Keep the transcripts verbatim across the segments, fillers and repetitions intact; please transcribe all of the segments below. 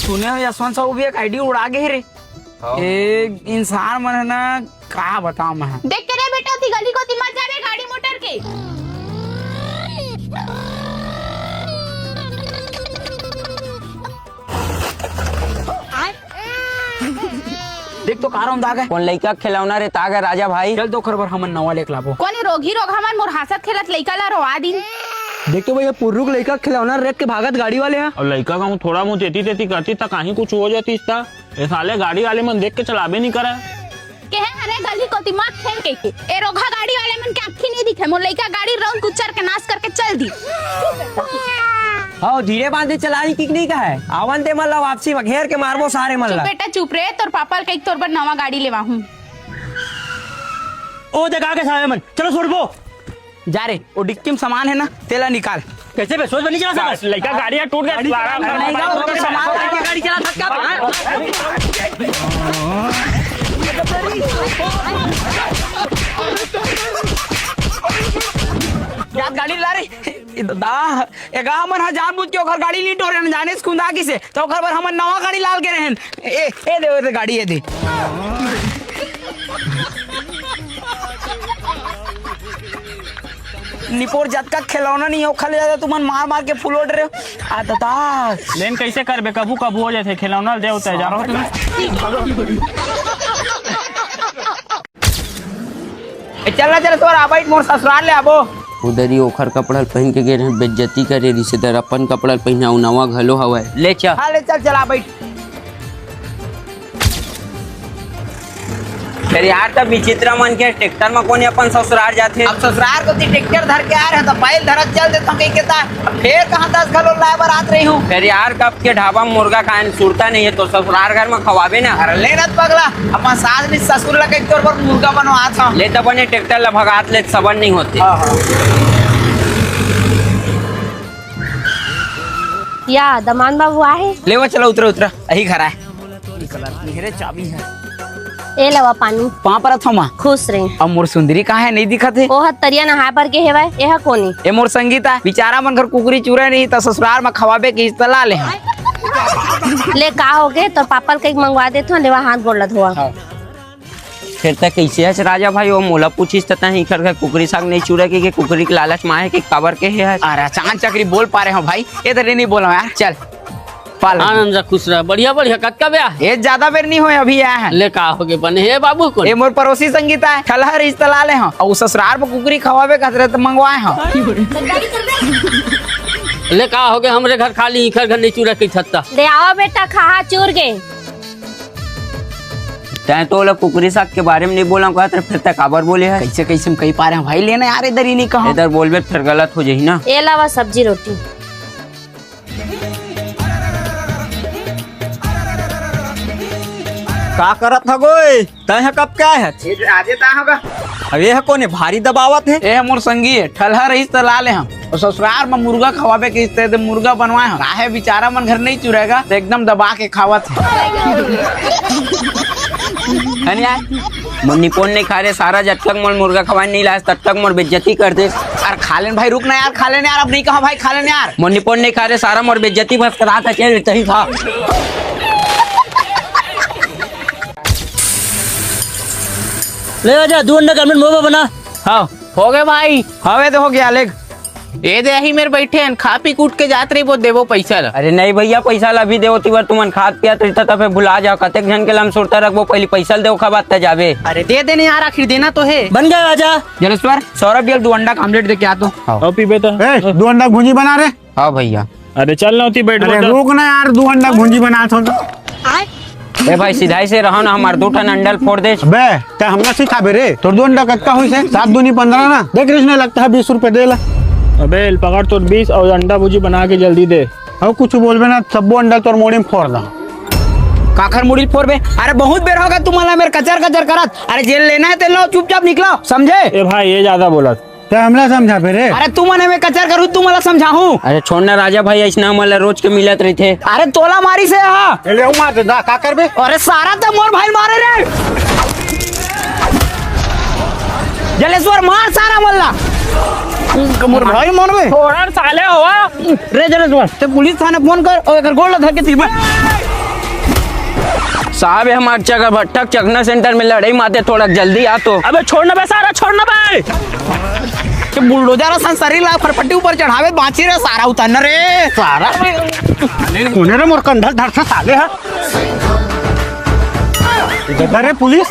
सुने हो, यशवंत साहू भी एक आईडी उड़ा गे हे रे। हाँ। ए इंसान मन हे ना, का बताओ मैं। देख के रे बेटा, ओती गली कोती मत जाबे गाड़ी मोटर के। देख तो का रौंदा गे। कोन लइका के खिलौना रे, त आगे राजा भाई। चल तो ओखर बर हमन नवा लेके लाबो। कोन रोगही रोगहा मन मोर हांसत खेलत लइका ला रोवा दिन। देख तो भैया, पुर्रुक लइका के खिलौना रेत के भागत गाड़ी वाले हा। अउ लइका कहूँ थोड़ा बहुत एती तेती करती त काहीं कुछ हो जातीस त। ए साले गाड़ी वाले मन देख के चलाबे नहीं करे। केहे हरे गली कोती मत खेल कहिके। ए रोगहा गाड़ी वाले मन के आँखी नहीं दिखे। मोर लइका गाड़ी रौंद कुचर के नाश करके चल दी। हव, धीरे बांधे चलाही कि नहीं कहे? आवन ते मन ला वापसी म घेर के मारबो सारे मन चुप ला। बेटा चुप रे, तोर पापा ल कहिके तोर बर नवा गाड़ी लेवाहूँ। ओ देख आगे सारे मन, चलो छोड़बो। जा रे, ओ डिक्की म सामान हे ना, तेला निकाल। कैसे बे, सोच बनी चला सकत? लइका गाड़ी ह टूट गे, गाड़ी सारा चला, गाड़ी सामान लेके गाड़ी चला सकत का? यार गाड़ी ला रे। ए दा, ए गा हमन ह जानबूझ के ओखर गाड़ी नी टोरे न, जाने से खुंदा किसे, त ओखर बर हमन नवा गाड़ी लाल के रहेन। ए, ए दे, ए दे गाड़ी, ए दे। निपोर जतका खिलौना नहीं हो, खाली ज्यादा तुमन मार मार के फुलोट रहे हो। आ दादा। लेन कैसे करबे, कभू कभू हो जाथे, खिलौना दे होता है, जा रहा हूँ। ए, चल ना, चल, तोर आबैठ मोर ससुराल ले आबो। उधर ही ओखर कपड़ा ल पहिन के गे रहन, बेइज्जती करे रिश्तेदार, अपन कपड़ा ल पहिना, अउ नवा घलो हवय। ले चल। हाँ, ले चल, चल, आबैठ। फिर यार, तब विचित्र मन के ट्रैक्टर म कोने अपन ससुराल जाथे? अब ससुराल कोती ट्रैक्टर धर के आ रहे हैं, तो बैल धरत चल देता हूँ कहीं के ता। अब फिर कहाँ दस घलो लाए बर आत रही हूँ? फिर यार, कब के ढाबा म मुर्गा खाए न सुरता नहीं है, तो ससुराल घर म खवाबे ना। अरे ले ना पगला, अपन सास नहीं ससुर ला कहीं तोर बर मुर्गा बनवात हूँ। ले त बने ट्रैक्टर ला भगात ले सबन नहीं होते। हाँ, हाँ। या दमान बाबू आहे। ले वो चला, उतरा, उतरा, यही घर आए। निकलत नहीं रे, चाबी है। ए लवा पानी। पाँव परत हँव माँ। खुश रही। अब मोर सुंदरी कहाँ है, नहीं दिखत है? ओह तरिया नहाए बर गे हेवय, एह कोनी? ए मोर संगीता, बिचारा मन घर कुकरी चुरे नहीं, त ससुराल म खवाबे के इस्तला ले हैं। ले का होगे, तोर पापा ल कहीं मंगवा देथव, लेवा हाथ गोड़ ला धोवा। हाँ। फिर त कइसे हस राजा भाई, वो मोला पूछिस त तहीं इखर घर कुकरी साग नहीं चुरे के, के कुकरी के लालच म आहे के काबर के हे हस? अरे चांद चकरी बोल पा रहे हो भाई, ए तो नहीं बोला यार, चल। पाल। आनंद रह, खुश रह, बढ़िया, बढ़िया। कतका ब्याह? ए, ज्यादा बेर नहीं होय, अभी आया है। ले, का होगे बने हे बाबू कोन? ए, मोर पड़ोसी संगीता है, ठलहा रहिस त ला ले हँव। अउ ससुराल म कुकरी खवाबे कहत रहे त मंगवाए हँव। ले, का होगे, हमरे घर खाली इखर घर नहीं चुरा के छत्ता। ले आवा बेटा, खा चूर के। तैं तो ओला कुकरी साग के बारे म नहीं बोला कहत रहे, फिर तैं काबर बोले हस? कैसे, कैसे हम कही पा रहे हैं भाई, लेना यार, इधर ही नहीं कहा। इधर बोलबे त फिर गलत हो जाही ना। ए लावा सब्जी रोटी। का करत ह गोय? तैं ह कब के आए हस? ये आजे ता होगा। अब ये ह कोने भारी दबावत हे? ए ह मोर संगी हे, ठलहा रहिस त ला ले हँव। अउ ससुराल म मुर्गा खवाबे कहिस त मुर्गा बनवाए हँव। काहे बिचारा मन घर नहीं चुरेगा, त एकदम दबा के खावत हे। हनिया, मोर निपोन नहीं खा रे, सारा जब तक मोर मुर्गा खवाए नहीं लास, तब तक मोर बेइज्जती कर दे। अरे खा लेन भाई, रुक ना यार, खा लेन यार, अब नहीं कहा भाई, खा लेन यार। मोर निपोन नहीं खा रे, सारा मोर बेइज्जती बस करा था, चल, तही खा। ले आजा, दू अंडा का आमलेट मोबा बना। हाँ, हो गए भाई। हवे तो हो गया, लेग। ए दे, यही मेर बैठे हन, खा पी कूट के जात रही, वो देवो पैसा ला। अरे नहीं भैया, पैसा ला अभी देवो, तिबर तुमन खात पियत रहिता, तब फिर भुला जाओ, कतेक झन के लम सुरता रखबो, पहली पैसा ला देवो, खा बात त जाबे। अरे दे देने यार, आखिर देना तो है। बन गया राजा। जलेश्वर, सौरभ यल दू अंडा का आमलेट दे के आ तो। हाँ। और पीबे तो। ए, दू अंडा भुंजी बना रे। हाँ भैया। अरे चल ना होती, बैठ अरे बैठ। रुक ना यार, दू अंडा भुंजी बना तो। ए भाई, सिधाई से रहो ना, हमार दू ठन अंडा ल फोड़ दे। बे, ते हमला सिखाबे रे? तोर दू अंडा कतका होइस हे? सात दूनी पन्द्रह ना। देख रिश्ने, लगता है बीस रुपए दे ला। अबे, पकड़ तोर बीस और अंडा भुजी बना के जल्दी दे। अब कुछ बोलबे ना, सब्बो अंडा तोर मोड़ी में फोड़ दा। काखर मुड़ी ल फोड़बे? अरे बहुत बेर होगा तुमन ला मेर कचर कचर करत। अरे जेन लेना है तेन लो, चुपचाप निकलो, समझे? ए भाई, ये ज्यादा बोलत। ते हमला समझाबे रे। अरे तुमन एमे कचर करू, तुमन ला समझाहूं। अरे छोड़ ना राजा भाई, अइसना हमन ला रोज के मिलत रहिथे। अरे तोला मारिस हे हा। ए ले, मार दे दा, का करबे? अरे सारा ते मोर भाई मारे रे। जलेश्वर मार सारा मन ला। मोर भाई मारबे? छोड़ा साले हवा। रे जलेश्वर, ते पुलिस थाने फोन कर और एकर गोड़ ला धर के तीर मार। साहब, ये हमार चकभट्ठा चकना सेंटर में लड़ाई माते, थोड़ा जल्दी आ तो। अबे छोड़ ना बे सारा, छोड़ ना बे। के बुलडोजर असन शरीर ला फरफटी ऊपर चढ़ावे, बांची रे सारा, उतर न रे सारा। कोने रे मोर कंधा धर से साले हा। इधर रे पुलिस।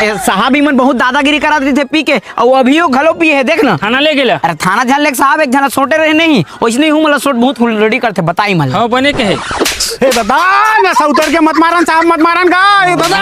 ए, साहब, इमन बहुत दादागिरी करा देथे पी के, अउ अभी वो घलो पिए हे, देख ना। थाना ले गेला। अरे थाना झन लेके साहब, एक झन सोटे रहे नहीं, वैसने ही हूँ, मतलब सोट बहुत हुलड़ी करथे, बताई मन। हाँ, बने कहे। ए दादा, नशा उतर के मत मारन साहब, मत मारन गा, ए दादा।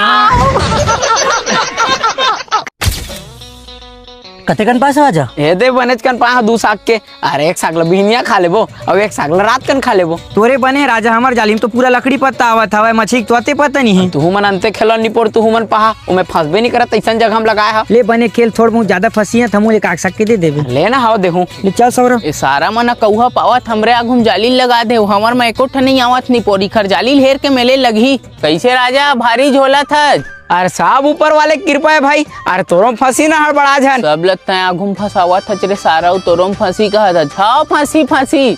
कतेकन पास आवा जा? ए दे बनेच कन पाहा दू साग के, अरे एक साग ल बिहनिया खा लेबो, अउ एक साग ल रात कन खा लेबो। तोरे बने राजा, हमर जाली में तो पूरा लकड़ी पत्ता आवत हवय, मछली के तो अते पता नहीं है। तुहू मन अंते खेलो निपोर, तुहू मन पाहा, ओमे फंसबे नहीं करत, अइसन जगह हम लगाए हा। ले बने खेल, थोड़ बहुत ज्यादा फंसी है, थमू ले काट सक के दे देबे। ले ना हाव देहूं। ले चल सौरभ। ए सारा मन कौहा पावत हमरे आगू म जाली लगा दे, हमर म एको ठन नहीं आवत निपोर, इखर जाली हेर के मेले लगही। कैसे राजा, भारी झोला थच? अरे साहब, ऊपर वाले के कृपा है भाई। अरे तोरो फंसी ना हड़बड़ा झन। सब लगता है आगू म फंसावत थच रे सारा, तोरो म फंसी कहत हच। हाँ, फंसी, फंसी।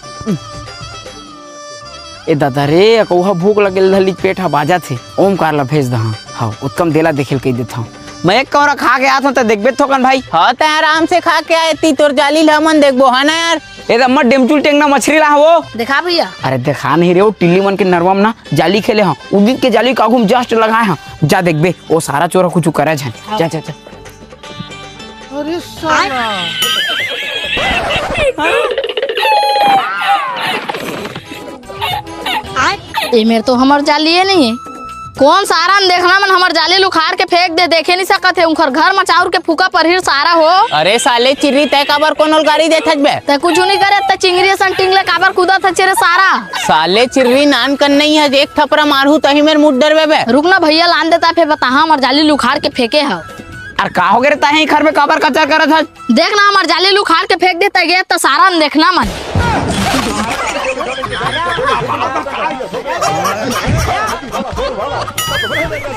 ए दादा रे, कौहा भूख लगेल धली, पेट ह बाजत हे। ओमकार ला भेज दहा। हाँ, उत्तम देला देखेल कह देत हूँ। मैं एक कौरा खा के आत हूँ, त देखबे थोकन भाई। हाँ, तै आराम से खा के आए, ती तोर जाली ला हमन देखबो, है ना यार? ए दम्मा डेमचुल टेंगना मछरी ला वो। देखा भैया। अरे देखा नहीं रे, वो टिल्ली मन के नरवा म ना जाली खेले हाँ। उदित के जाली के आगू म just लगाए हाँ। जा देखबे, वो सारा चोरा कुछ करे झन। हाँ। जा, जा, जा। अरे साला। ए मेर तो हमर जाली ये नहीं है। कौन सारा न देखना मन हमर जाली ल उखाड़ के फेंक दे, देखे नहीं सकत हे। उनकर घर म चाउर के फूका परहिर सारा हो। अरे साले चिर्री, तै काबर कोनो ल गारी देथच बे? तै कुछु नहीं करे, तै चिंगरी असन टिंग ले काबर कूदत हच रे सारा? साले चिर्री, नान कन नहीं है, एक थपरा मारहू तही मेर मुड़ डरबे बे। रुक ना भैया, लान देता, फेर बताहा हमर जाली ल उखाड़ के फेंके हव। अरे का हो गे रे, तैं ही घर में काबर कचर करत हस? देख ना, हमर जाली ल उखाड़ के फेंक दे, तै गे त सारा न देखना मन।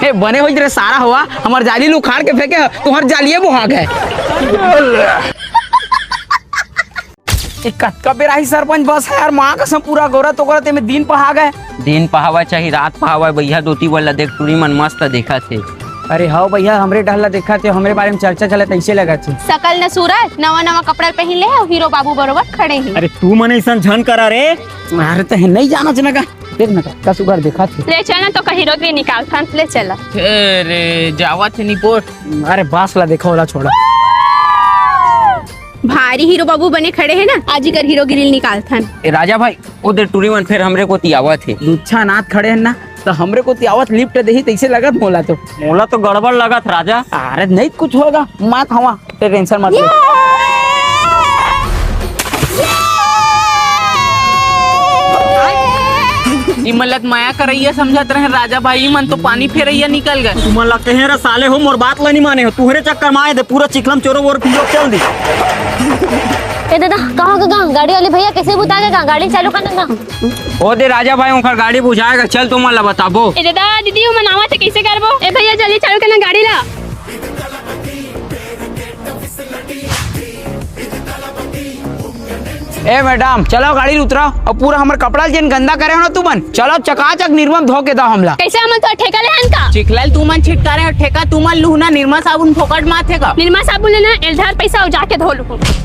हे बने होइस रे सारा होवा, हमर जाली ल उखाड़ के फेंके ह, तुहर जालिये बोहा गे। ए, कतका बेर आही सरपंच बस ह यार, माँ कसम पूरा गोरत ओगरत एमे दिन पहा गे। दिन पहावय चाहे रात पहावय, बइहा दोती वाला देख टूरी मन मस्त देखत हे। अरे हव बइहा, हमरे डहर ला देखत हे, हमरे बारे म चर्चा चलत अइसे लगत हे। सकल न सूरत, नवा नवा कपड़ा पहिन ले हे, हीरो बाबू बरोबर खड़े हे। अरे तू मन अइसन झन करा रे। अरे तहे नहीं जाना जनगा, देख न का सुघर देखत हे। ले चल ना तो कहीं हीरो भी निकाल थन, ले चल। अरे जावत हे निपोर। अरे बास ला देखा ओला छोड़ा। भारी हीरो बाबू बने खड़े हे ना, आज इकर हीरोगिरी ल निकालथन। ए राजा भाई, ओ दे टूरी मन फेर हमरे कोती आवत हे। लुच्छा नाथ खड़े हे ना, त हमरे कोती आवत लिफ्ट देही तइसे लगत मोला तो। मोला तो गड़बड़ लगत राजा। अरे नहीं कुछ होगा, मात हवा, ते टेंशन मत ले। इमन लत मया करैया समझत रहे राजा भाई, इमन तो पानी फेरैया निकल गे। तुमन ला कहे रे साले हो, मोर बात ला नहीं माने हो। तुहरे चक्कर में आए दे, पूरा चिखलम चोरो बोर पियो चल दी। ए दादा, कहाँ गे गा? गाड़ी वाले भैया कैसे बुता गे गा? गाड़ी चालू करना गा। ओ दे राजा भाई, ओकर गाड़ी बुझाएगा, चल तुमन ला बताबो। ए दादा, दीदी, ओमन आवत हे, कैसे करबो? ए भैया, जल्दी चालू करना गाड़ी ला। ए मैडम, चलो गाड़ी उतराओ। अउ पूरा हमर कपड़ा ल जेन गंदा करे हो ना तुमन, चलो चकाचक निरमा म धो के दो हमला। कैसे हमन तो ठेका ले हन का? चिखला ल तुमन छिटकारे हो ठेका, तुमन लुहना निरमा साबुन फोकट म आथे का? निरमा साबुन लेना, एल धर पैसा अउ जाके धो लू।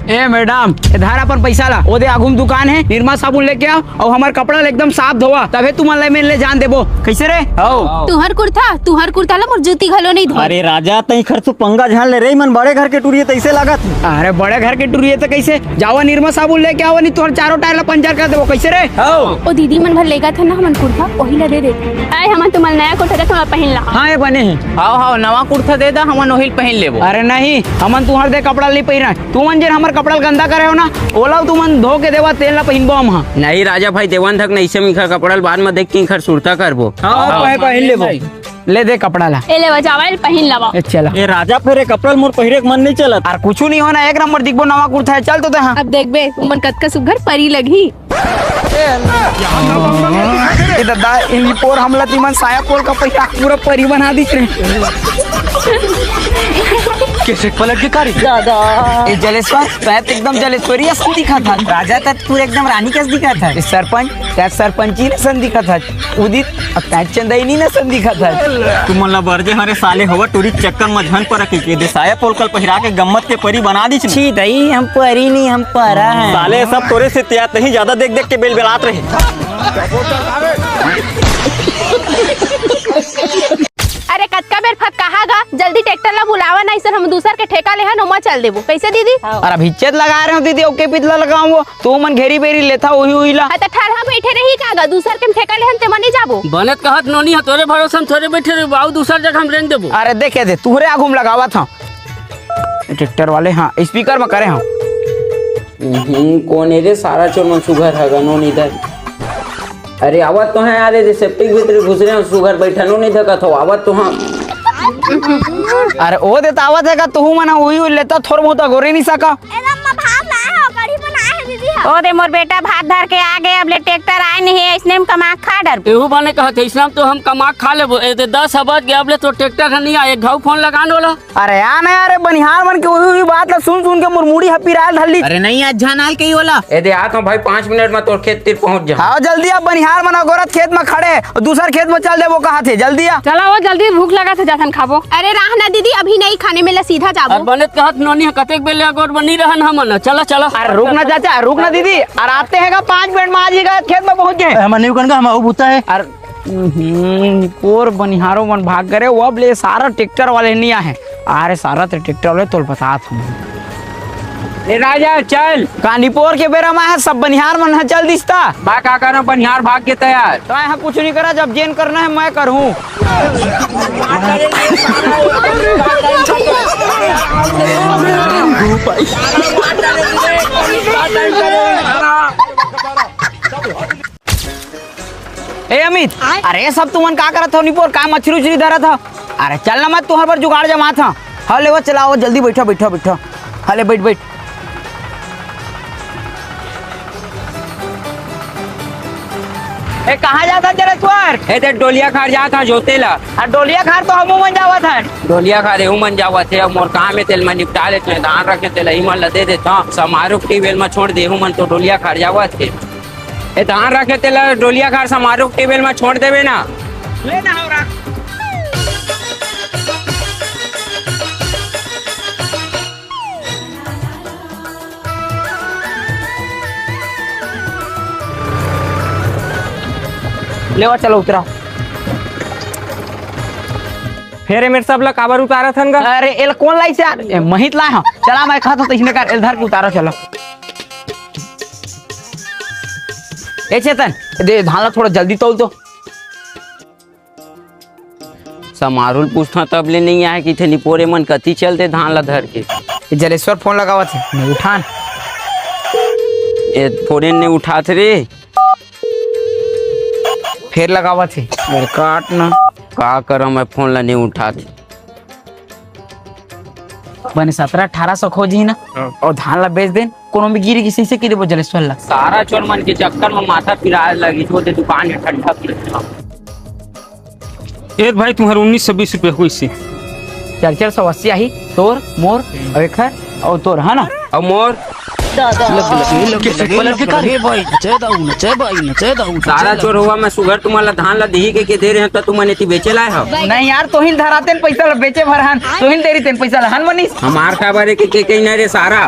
ए मैडम, ए धर अपन पैसा ला, ओदे आगू म दुकान हे, निरमा साबुन लेके आओ अउ हमर कपड़ा ल एकदम साफ धोवा, तभे तुमन ले मेन ले जान देबो। कैसे रे? हौ। तुहर कुर्ता, तुहर कुर्ता ला मोर जूती घलो नहीं धोए। अरे राजा, तई खर तू पंगा झान ले रे, मन बड़े घर के टुरिए तइसे लागत। अरे बड़े घर के टुरिए त कैसे? जावा निरमा साबुन लेके आवा, नहीं तोहर चारों टायर ला पंचर कर देबो। कैसे रे? हौ। ओ दीदी मन भर लेगा था ना हमन कुर्ता, ओही ला दे दे। आए हमन तुमन नया कुर्ता दे, तुमन पहिन ला। हाँ, ये बने हे। हाव, हाव, नवा कुर्ता दे दा, हमन ओही ल पहिन लेबो। अरे नहीं, हमन तुहर दे कपड़ा ल नहीं पहिरन। तुमन जेन हमर कपड़ा ल गंदा करे हो ना, ओला तुमन धो के देवा, तेन ला पहिनबो हम। हाँ। नहीं राजा भाई, देवन धक नहीं से मिखर कपड़ा ल बाद में देख के इखर सुरता करबो। हाँ, हाँ, पह-, पहिन लेबो। ले दे कपड़ा ला। ए ले बजावा, ए पहिन लवा। ए चला। ए राजा, फेर ए कपड़ा ल मोर पहिरे के मन नहीं चलत। अरे कुछु नहीं होना, एक नंबर दिखबो, नवा कुर्ता हे, चल तो दे हाँ। अब देखबे, उमन कतका सुघर परी लगही। ए दादा, इनी पोर हमला तिमन साया पोल का पैसा पूरा परी बना दिस रे। कैसे पलट के कारी? दादा। ए जलेश्वर, तैं तो एकदम जलेश्वरी असन दिखत हस। राजा, तैं तो पूरा एकदम रानी कस दिखत हस। ए सरपंच, तैं सरपंची असन दिखत हस। उदित, अब तैं चंदैनी असन दिखत हस। तुमन ला बरजे हरे साले, हवा टूरी चक्कर म झन पर के, के देसाया पोलकल पहिरा के गम्मत के परी बना दीच। छी दई, हम परी नहीं, हम परा है। साले, सब तोरे से तिया, तहीं ज्यादा देख देख के बेल बेलात रहे। अरे कतका बेर फत कहा गा, जल्दी ट्रैक्टर ला बुलावा, नहीं सर हम दूसर के ठेका लेहन, ओमा चल देबो। कैसे दीदी? अरे अभी चेत लगा रहे हो दीदी, ओके पितला लगाऊं वो, तू मन घेरी बेरी लेथा वही वही ला। हाँ, तो ठड़हा बैठे रही का गा, दूसर के हम ठेका लेहन ते मने जाबो। बनत कहत नोनी ह, तोरे भरोसे हम थोरे बैठे रही बाबू, दूसर जगह हम रेंग देबो। अरे देखे दे, तुहरे आगू में लगावा था ट्रैक्टर वाले, हाँ स्पीकर में करे हम। हम्म, कौन है रे सारा चोर मन सुघर हगा नोनी इधर। अरे आवत तो है यार, ये सेप्टिक भीतर घुस रहे हो, सुघर बैठनो नहीं धकत हो, आवत तो हाँ। अरे ओ दे तो आवत है का, तू मना हुई हुई लेता थोर बहुत अगोरे नहीं सका। एकदम मैं भात लाए हो, कढ़ी बनाए है दीदी हो। ओ दे मोर बेटा भात धर के आ गए, अब ले ट्रैक्टर आए नहीं है, इसने हम कमा खा डर। एहू बने कहत है, इसने हम तो हम कमा खा लेबो। ए दे दस बज गए, अब ले तो ट्रैक्टर है नहीं आए, एक घाव फोन लगा न वाला। अरे आ ना यार, बनिहार मन के वही, वही बात ला सुन सुन के मोर मुड़ी ह पिरायल धर ली। अरे नहीं, आज झन आल के ही होला। ए दे, आत हूँ भाई, पाँच मिनट में तोर खेत तीर पहुँच जा। हाँ, जल्दी आ, बनिहार मन अगोरत खेत में खड़े, दूसर खेत में चल देबो कहा थे, जल्दी आ। चला वो, जल्दी भूख लगा थे, जाथन खाबो। अरे राह ना दीदी, अभी नहीं खाने मिला, सीधा जाबो। अरे बने कहत नोनी ह, कतेक बेले अगोर बनी रहन हमन, चला चला। अरे रुक ना चाचा, रुक ना दीदी, अरे आते हैं का पाँच मिनट में आ जाएगा, खेत में पहुँच गए। हम नहीं कन का, हम आऊ बुता है। अरे हम्म, निपोर बनिहारो मन भाग करे, वो अब ले सारा ट्रैक्टर वाले नहीं आहे। अरे सारा ते ट्रैक्टर वाले तोल बतात हूँ। ए राजा, चल। का निपोर के बेरा में है, सब बनिहार मन है, चल दिसता। मैं का करा, बनिहार भाग के तैयार। तो यहाँ कुछ नहीं करा, जब जेन करना है मैं करूँ। ए अमित, आय? अरे सब तुमन का करत हो निपोर, का मछरी उछरी धरत हो? अरे चल ना, मैं तुहर बर जुगाड़ जमात हूँ। हाँ ले वो चलाओ, जल्दी बैठो, बैठो, बैठो। हाँ ले बैठ, बैठ। ए कहाँ जात हस जलेश्वर? ए दे डोलिया खार जात हूँ जोते ला। आ डोलिया खार तो हमू मन जावत हन। डोलिया खार एहू मन जावत हे, अब मोर काम हे तेल मैं निपटा लेत हूँ, धान रखे तेला ही मन ला दे देत हूँ, समारोह के टेबल में छोड़ दे, एहू मन तो डोलिया खार जावत हे। ए धान रखे तेला डोलिया खार समारोह के टेबल में छोड़ देबे ना। ले ना हो रहा। लेवा चलो उतरा। फेर ए मेर सब ला काबर उतारत हन गा? अरे एला कौन लाइस यार? ए महित लाए हो। चला मैं कहत हूँ तो इसने कर एल धर के उतारो चलो। ए चेतन, दे धान ला थोड़ा जल्दी तौल तो। समारू ल पूछथंव तब ले नइ आए, कहिथे निपोरे मन कति चलथे धान ल धर के। ए जलेश्वर फोन लगावत हे, नइ उठान। ए फोन नइ उठात रे। फेर लगावत हे। अरे काट ना। का करंव मैं, फोन ल नइ उठात। बने सतरा अठारा सौ खोजही ना, हाँ। अउ धान ला बेच देन, कोनो में गिर गिस अइसे कहि देबो जलेश्वर ला। सारा चोर मन के चक्कर में माथा पिराए लगिस, वो दे दुकान हे ठंडा पी। ए भाई, तुम्हार उन्नीस सौ बीस रुपया होइस हे। चार चार सौ अस्सी आही, तोर, मोर, अउ एखर, अउ तोर, हे ना? अउ मोर? दादा। लग, लग, लग, लग, लग, लग, लग, भाई, नचे दाऊ, नचे भाई, नचे दाऊ, नचे सारा दाऊ। चोर होवा, मैं सुघर तुम्हारा धान ला दिही के, के दे रहे हो, तो तुमन एती बेचे लाए हो? नहीं यार, तोहिन धरातेन पैसा ला बेचे भर हन, तोहिन दे रही तेन पैसा ला हन मनीष। हमार काबर हे के, के कहीं नहीं रे सारा।